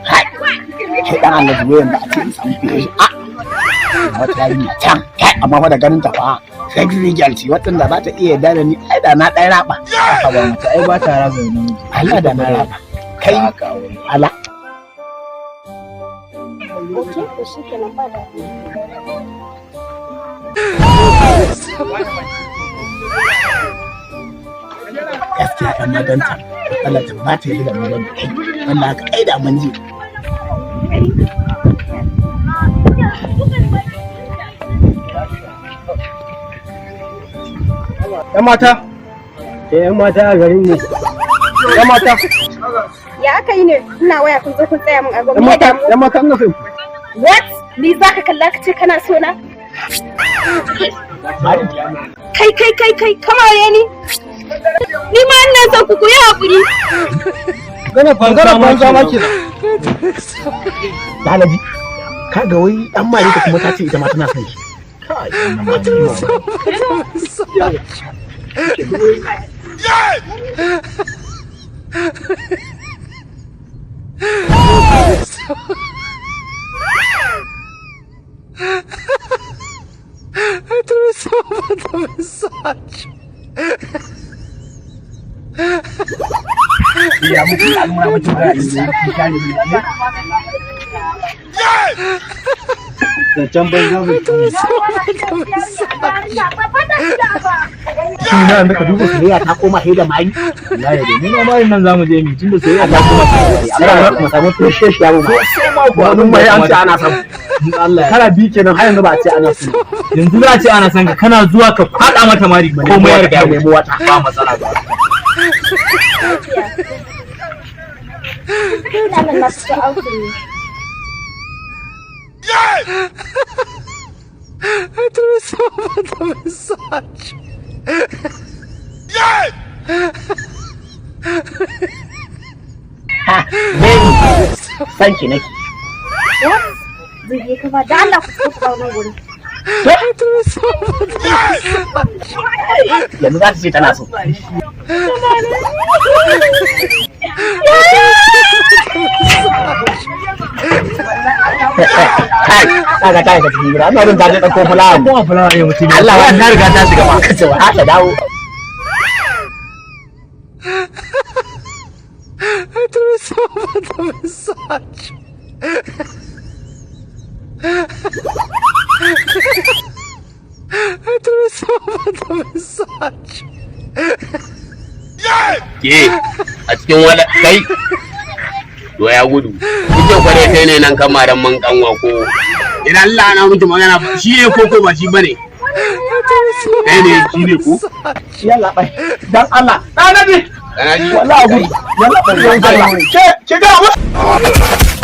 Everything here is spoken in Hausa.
Kai, kai dan Allah zuwa yanzu a ce in samu fiye shi. A wata yarinya can, kai, amma fa da ganin ta fa sexy girl ce, watan da za ta iya yarda da ni, ai da na ɗan raba. Ba mace ai ba ta raza namiji. Allah da na raba. Kai Haka wani. Allah. Okay, to shi kenan, ba da. Gaskiya ɗan madanta Allah ta ba ta yi da mu bane kai wanda haka ai da mun ji. Yan mata. Eh, yan mata a garin ne. Yan mata. Ya aka yi ne? Ina waya kun zo kun tsaya min a Yan gaba. Me mata, damu? yan mata ina son. What? Ni za ka kalla ka ce kana so na? Kai kai kai kai, kamare ni. Ni ma ina son ku, ku yi haƙuri. Gana banza banza ma kenan. Lalabi kaga wai dan mari ta kuma ta ce ita ma tana son shi. Kai, wannan ma ciwo. Ya muku al'amura mutum da ya. Zancen banza bai. Ina da ka duba soyayya ta koma sai da mari. Wallahi da mu ma marin nan zamu je mu tunda soyayya ta koma. Ana mu samu tushe shi ya mu. Sai ma Ba mun mai an ce ana son. In Allah ya. Kara bi kenan har yanzu ba a ce ana son. Yanzu za a ce ana son ka, kana zuwa ka kwada mata mari komai ya riga ya nemi wata. Ba matsala ba. Ina nan na fito outing ne. Ha, baby. San ki nake. What? Zai je ka ba da Allah ku fito ku bar nan gurin. Yanzu za ta ce tana so. Kai, kaga ta ka cikin gida. Ina jin ta je ɗauko fulawa. Kuma fulawa ne mutum. Allah ya wa ta riga ta shiga ma. Ka ce wa ta dawo. Ke a cikin wani kai to ya gudu kuke kware kai ne nan kamaran man kanwa ko idan Allah na miki magana shi ne ko ko ba shi bane kai ne shi ne ko. Yalla bai. Dan Allah. Ɗanabi. Kana ji? Wallahi gudu. Yalla bai. Dan Allah. Ke, ke ga mu.